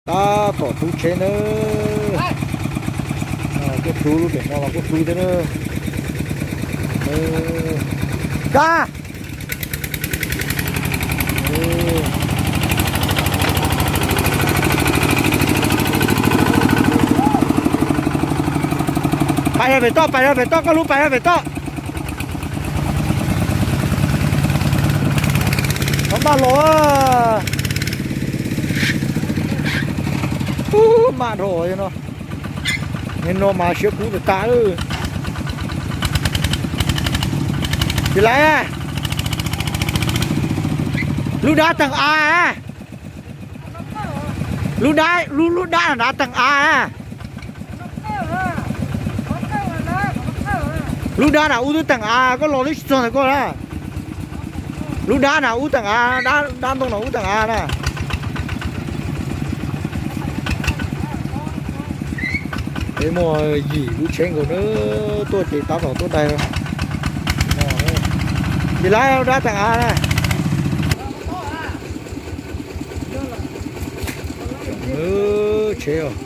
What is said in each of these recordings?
Tab tom rub tsheb nawb. Kuj rub lub pem no los kuj rub thiab na. Kab. Pais rau pem toj, pais rau pem toj, koj lub pais rau pem toj. Txhob npaj los. Ub, maj dhau no. Nim no mas siab kub tas tas lawm. Tsis laiv. Lub dab teeg av. Lub dab, lub, lub dab na, dab teeg av. Lub dab na ub twb teeg av, koj los twb tsis txog ntawm koj na. Lub dab na ub teeg av, dab, dab ntoo na ub teeg av na. Peb muaj yim lub tsheb nkaus na, tuaj ces tab tom tuaj daig. Tsis laiv, lub dab teeg av na. Tsheb os.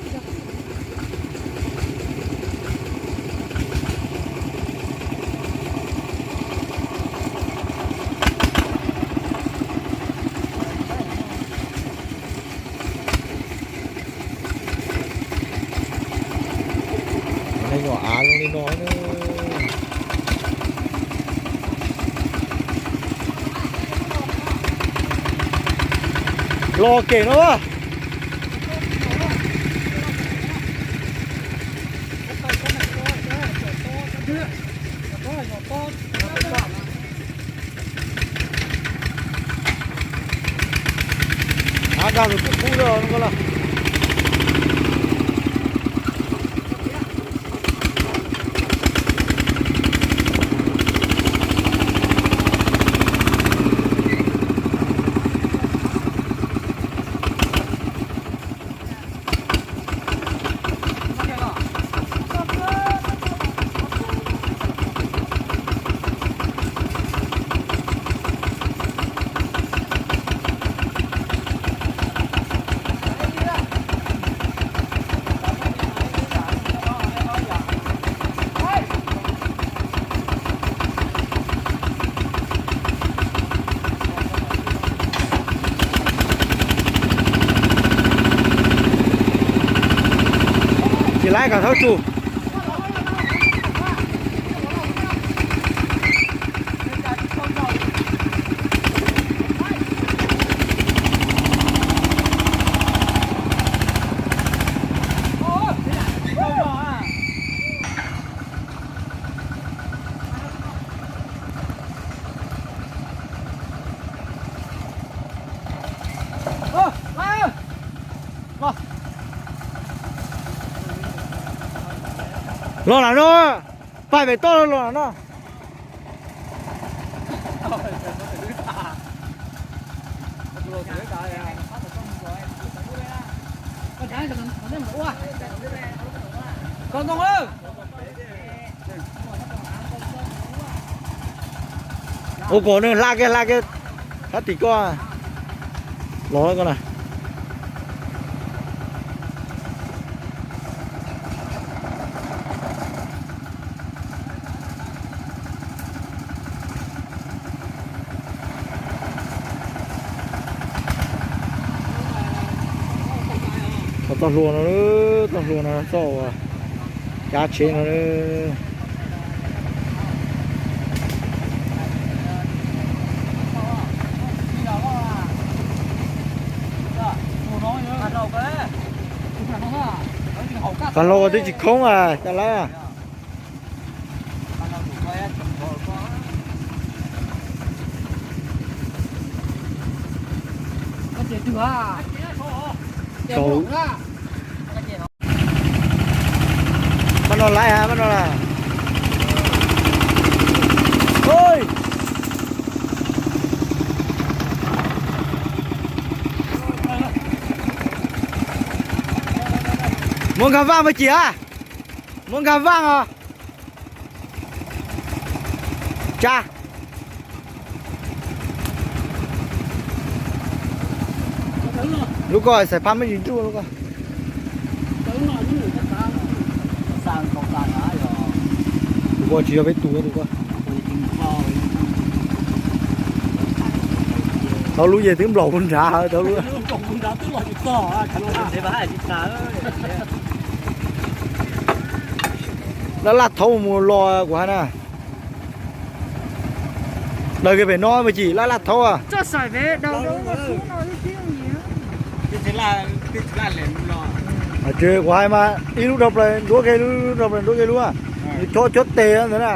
Nej nyuam av zoo li no na. Los kem no. Av nkag tus kub kub lawm no lawm. Tsis laiv kom thaub tsuj. Los lawm no, pais pem toj los lawm no. Ua kom nws hla kiag hla kiag sab tim koj los koj na. Txoj hlua no, txoj hlua no txoj uas cab tsheb no. Qas hlau twb tsis khoob a, cas lawm. Pab no laiv, pab no laiv. Muab nkag vaj mas cim a. Muab nkag vaj os. Tsa. Lub ko xais phab me ntsis nruj lub ko. Tus ko tsis yog peb tus, tus ko. Tau lub ces twb nplaum nrad tau lub. Laj laj thaub mus los kuv hais na. Daws kiag pem no mas chim laj laj thaub. Kuv hais mas ib lub dhau plaws nruab kiag lub, dhau plaws nruab kiag lub, chob chob tes ntawd na.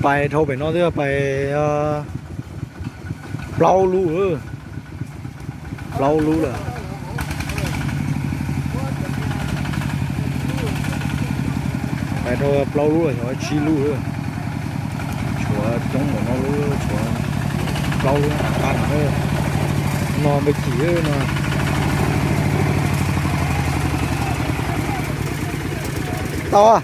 Pais dhau pem no twb pais plaub lub, plaub lub lawm. Pais dhau plaub lub los yog tsib lub. Tshuav coob npaum no lub, tshuav plaub lub qab no. No npaj chim no. Tau.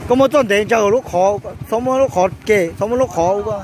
Koj muab txoj ntev ntsaws lub qhov, txhob muab lub qhov kem, txhob muab lub qhov ua.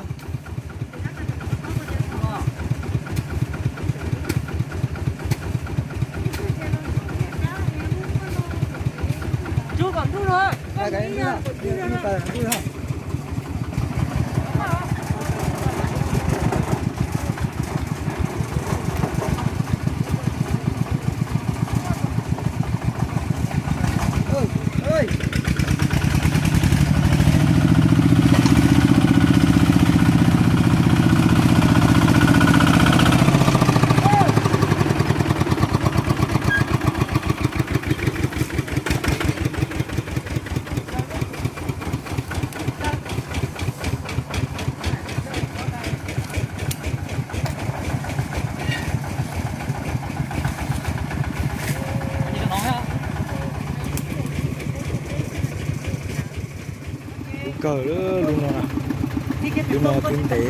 Kub kawg lub no na. Lub no twb ntev.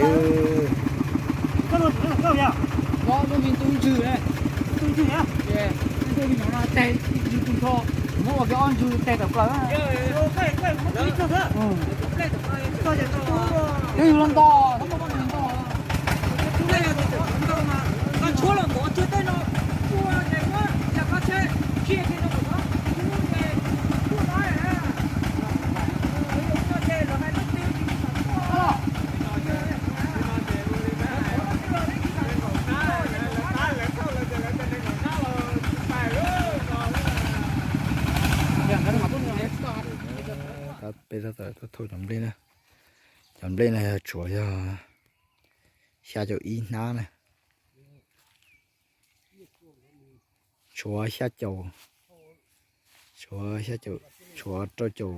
Peb tab tom tuaj thauj cov nplej na. Cov nplej no yog tshuav yog xya caum ib hnab na. Tshuav xya caum, tshuav xya caum, tshuav rau caum,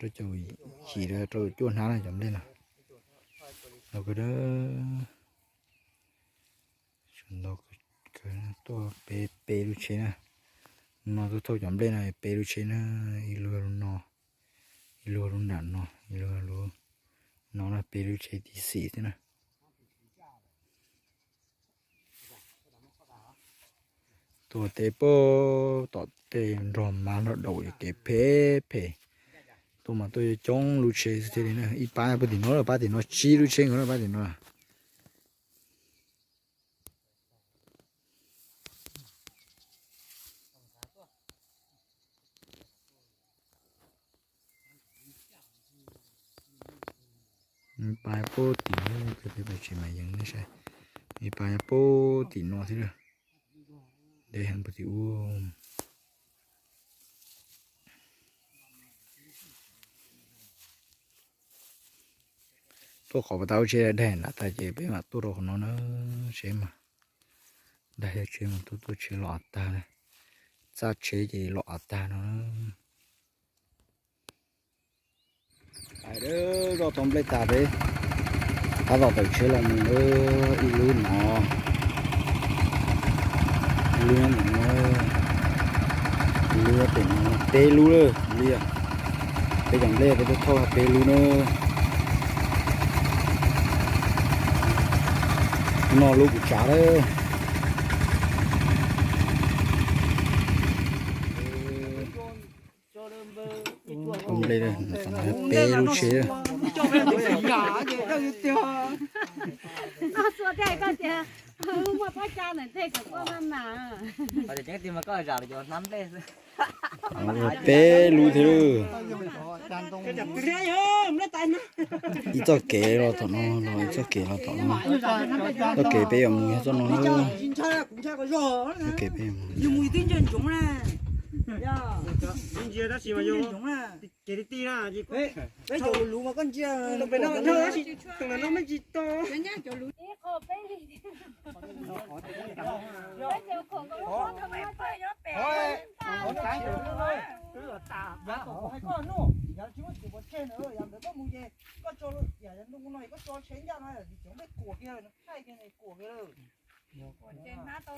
rau caum yim los rau caum cuaj hnab na cov nplej no. Ntau kawg, ntau kawg, tuaj peb, peb lub tsheb na. No tuaj thauj cov nplej no peb lub tsheb na, ib lub no, ib lub lub nram no, ib lub lub no na, peb lub tsheb tib xim xwb na. Tuaj teb pem tom tej nrog mab nrog daus kev phem phem. Tuaj mas tuaj coob lub tsheb xwb thiaj li na. Ib pab puag tim no, pab tim no tsib lub tsheb nkaus na pab tim no. Ib pab puag tim no, peb pab tsis mas yees ne saib. Ib pab puag tim no thiab. Deb heev puag tim ub. Tuaj qhov pas tau tsheb daig nram tas ces peb mam tuaj rau qhov no na. Tsheb mas daig, tsheb mas tuaj, tuaj tsheb los tag na. Txaj tsheb ces los av tag no. Zoj tau nplej tas peb tab tom tawm tsheb los mus ib lub no, ib lub nyob ntawm no, ib lub nyob pem no, peb lub lawm li. Peb cov nplej peb twb thauj peb lub na. Noj lub kuv tsav lawm. Nplej peb lub tsheb. Peb lub thiab. Ib txoj kev los tom no, los ib txoj kev los tom no. Txoj kev peb yuav mus yog txoj no na. Txoj kev peb yuav mus.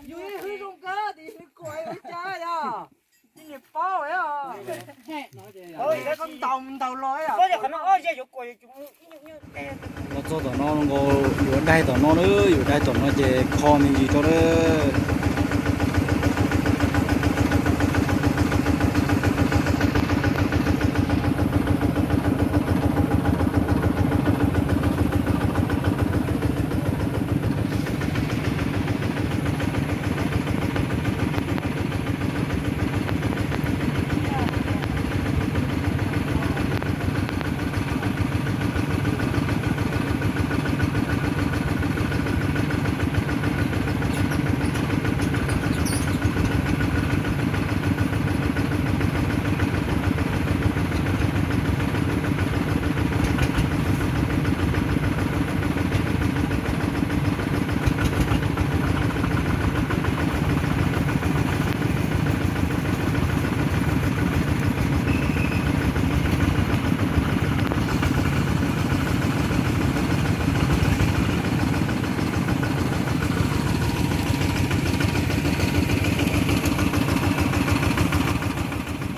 Yus ib hwj zoo kawg tias nws kuam yog, cia nws paub os. Koj ntaus ntaus los yom. Los txog tom no nkaus, yuav daig tom no na, yuav daig tom no ces kho me ntsis rau na.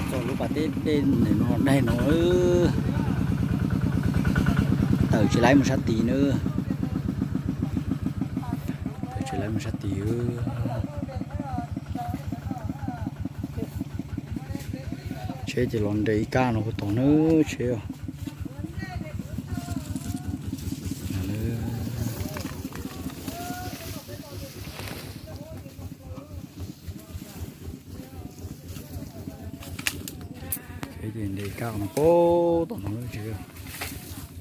Txog lub pas teb dej ntawm no daig no, tawm tsis laib mus sab tid na. Tawm tsis laib mus sab tid. Tsheb ces los nres ib kab no puag tod na tsheb. Tsheb ces nres kab no puag tom no tsheb.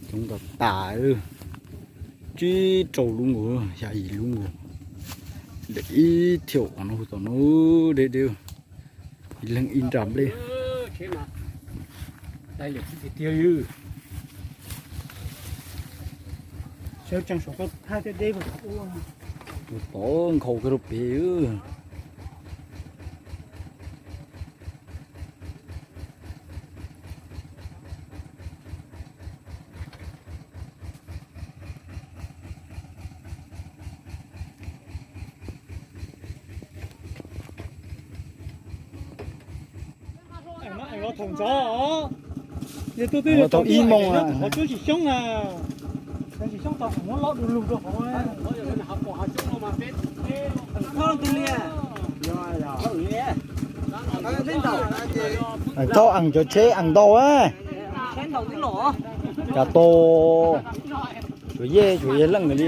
Coob tas tas, tsib rau lub nkaus, xya yim lub nkaus. Ib thiaum qhov no puag tom no, deb deb. Ib leeg ib nra nplej. Tus tod nkhaus kawg rau pem. Tau ib moos, tsis xyoob, tsis xyoob tau kuv muab lob du lug rau hauv. Thauj eem cov tsheb eem ntau, cas tos, tsuas yej tsuas yog leej li.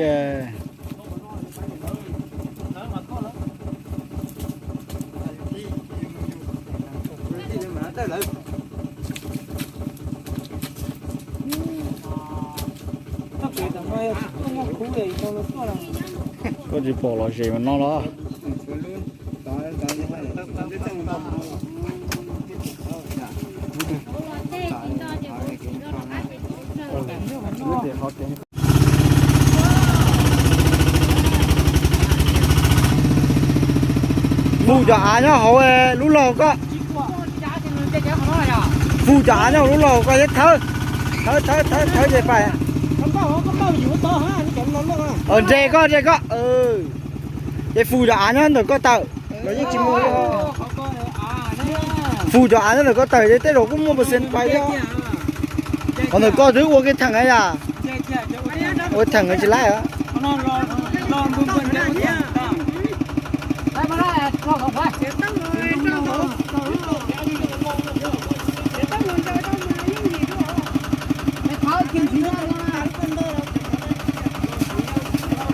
Koj tsis pom los zem mas no los. Fum cov av nyob hauv lub laug koj. Fum cov av nyob hauv lub laug koj thiab thawb. Thawb thawb thawb thawb ces pais. Nres koj nres koj. Ces fum cov av nyob ntawm koj tawm. Fum cov av nyob ntawm koj tawm ces tej zaum kuj muaj percent pais thiab. Qhov ntawm koj twb ua kev theem yom. Ua theem tsis laib.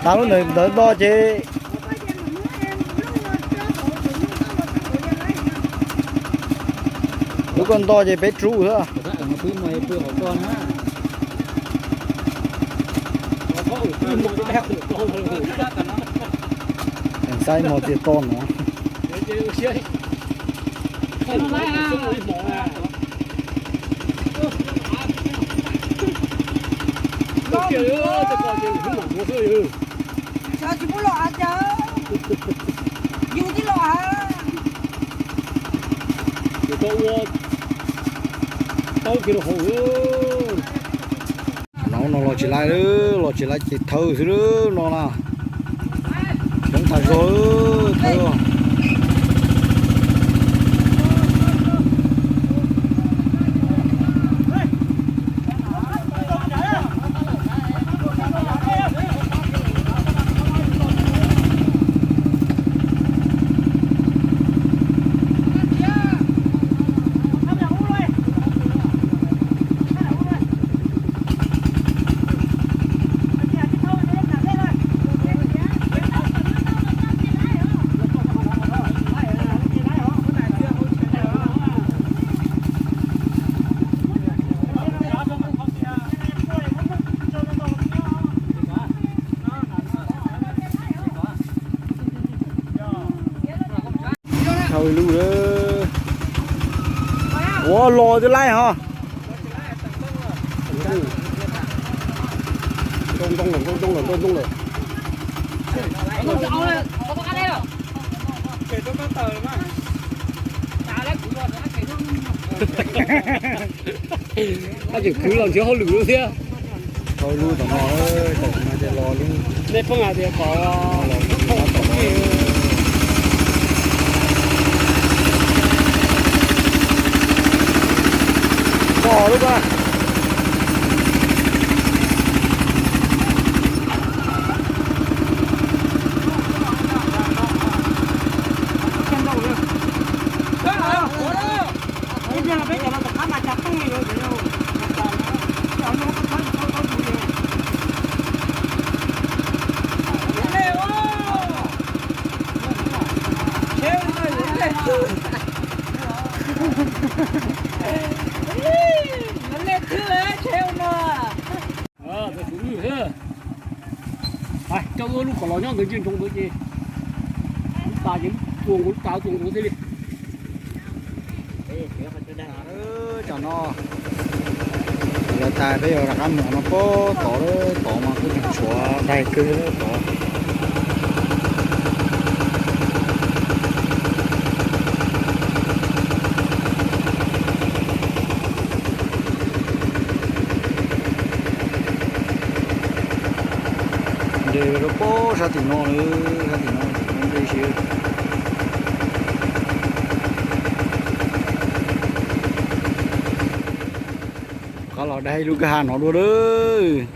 Tav lub ntawd nto ces, lub koj nto ces peb rub xwb. Xaiv mos txias to no. Tsis muaj los av cas, yus tib los av. Ces koj ua tau kiag rau hauv. No no los tsis laib, los tsis laib ces thawb xwb no na. Coob tas zog thawb. Thau ib lub lawm. Ua los twb laib ho. Ntoo lawm, ntoo lawm, ntoo lawm. Ab tseem khwv los nrhiav hauj lwm lub thiab. Thau lub tom no, tom no ces los lub. Nej pheej hais tias kom los tom no. Koj lub koj. Coj ua lub kom los nyob ntawd ntsia ntsoov ntawd ces lub tas ces lub tua nkaus, lub tas tua nkaus thiaj li. Tam no lawv tas peb yuav rov qab mus no pob tod, tod mas kuj tseem tshuav daig kawg tod. Nres rau pob sab tim no lawm, sab tim no nres si. Qab los daig ib lub kwj ha no dua lawm.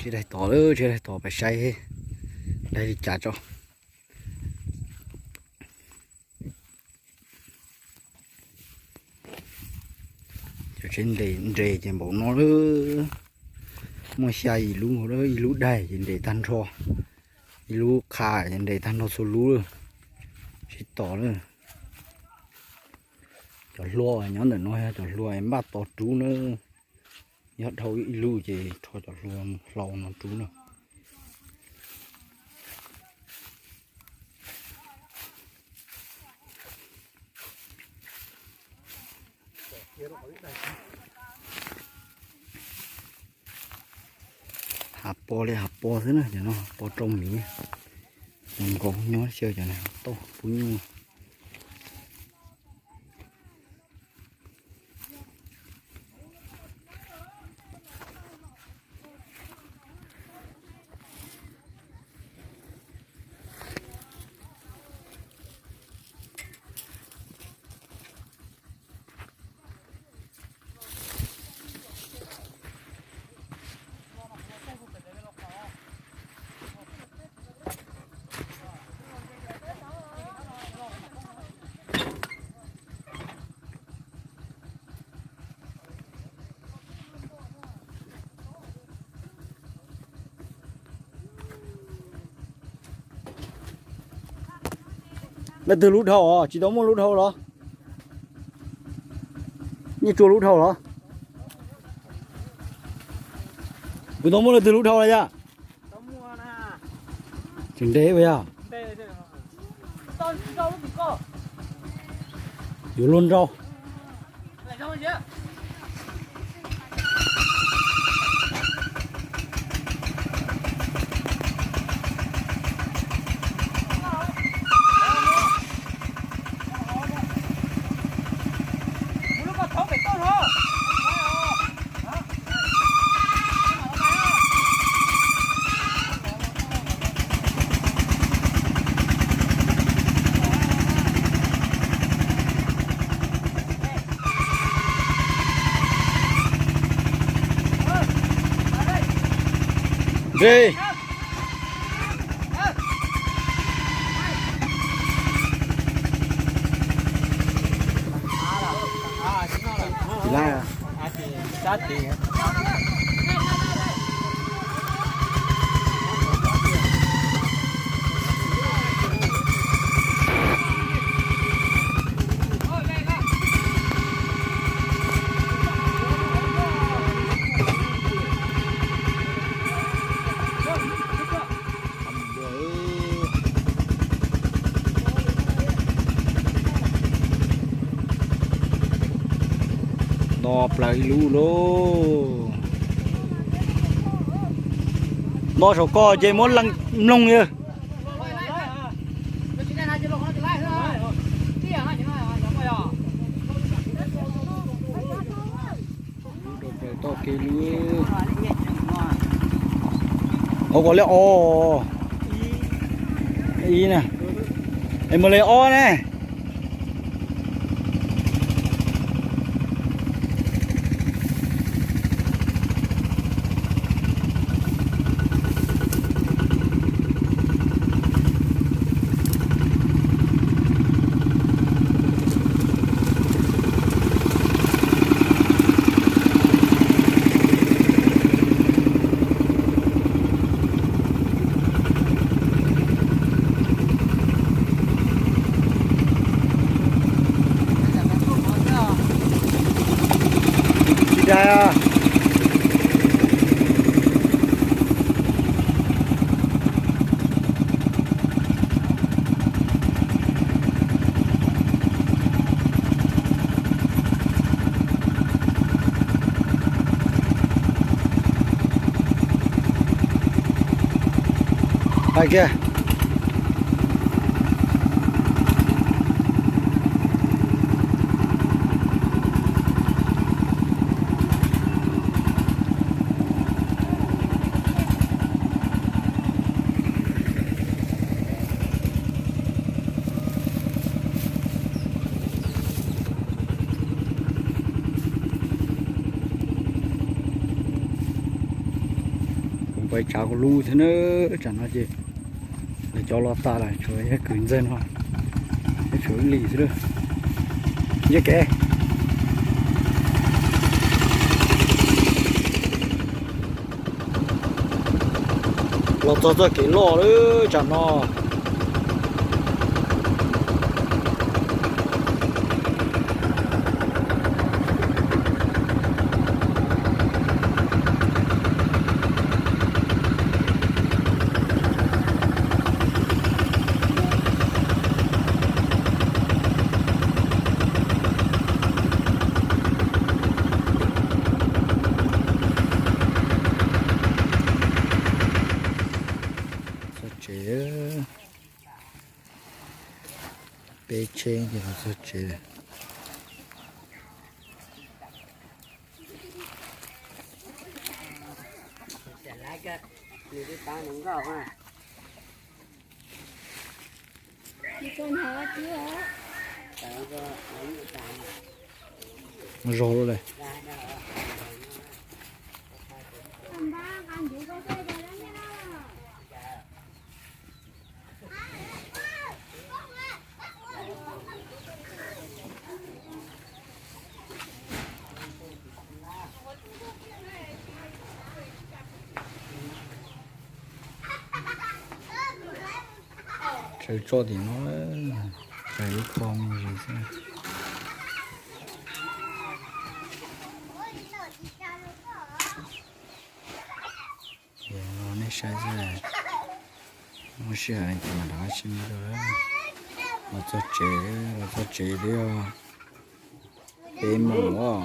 Tsheb daig tod lawm, tsheb daig tod pais saib daig li cas tso. Cov tsheb nres ces npaum no lawm. Muaj xya yim lub, ib lub daig ces nres tag nrho, ib lub qha ces nres tag nrho txhua lub lawm. Tsheb tod lawm. Cov hlua nyob ntawm no yog cov hlua npaj tos rub na. Yog dhau ib lub ces rho cov hlua hlau no rub na. Hav pos li hav pos xwb na, cov no pos rau miv. Nkaus nyob xyaw cov no tau pub nyuj. Leej twg lub dhau os, tsis tau muaj lub dhau los? Nyiaj Tsua lub dhau los? Kuv tau muaj leej twg lub dhau los yom? Tseem ntev ua yog yuav luag nrau. No plaws ib lub lauj. No saum ko ces muab leej mloog yawg. Toj kev lub. Ov, kom li o. Ib na. Es mus li ob ne. Pais kiag. Kuv pais tsav kuv lub thiab na, tsam no ces lawv cov los tas lawm, tshuav yawg kwv ntxawg no, tshuav ib lim xwb. Nce kev los txog txoj kev loj lawm tsam no. Peb tsheb ces los txog tsev lawm. Zog lawm. Tsawv tso tim no, tsawv ib qho me ntsis xwb. Ces los nej saib xwb, muaj sij hawm ces mam rov qab sib ntsib dua. Los txog tsev, los txog tsev twb yog peb moos os.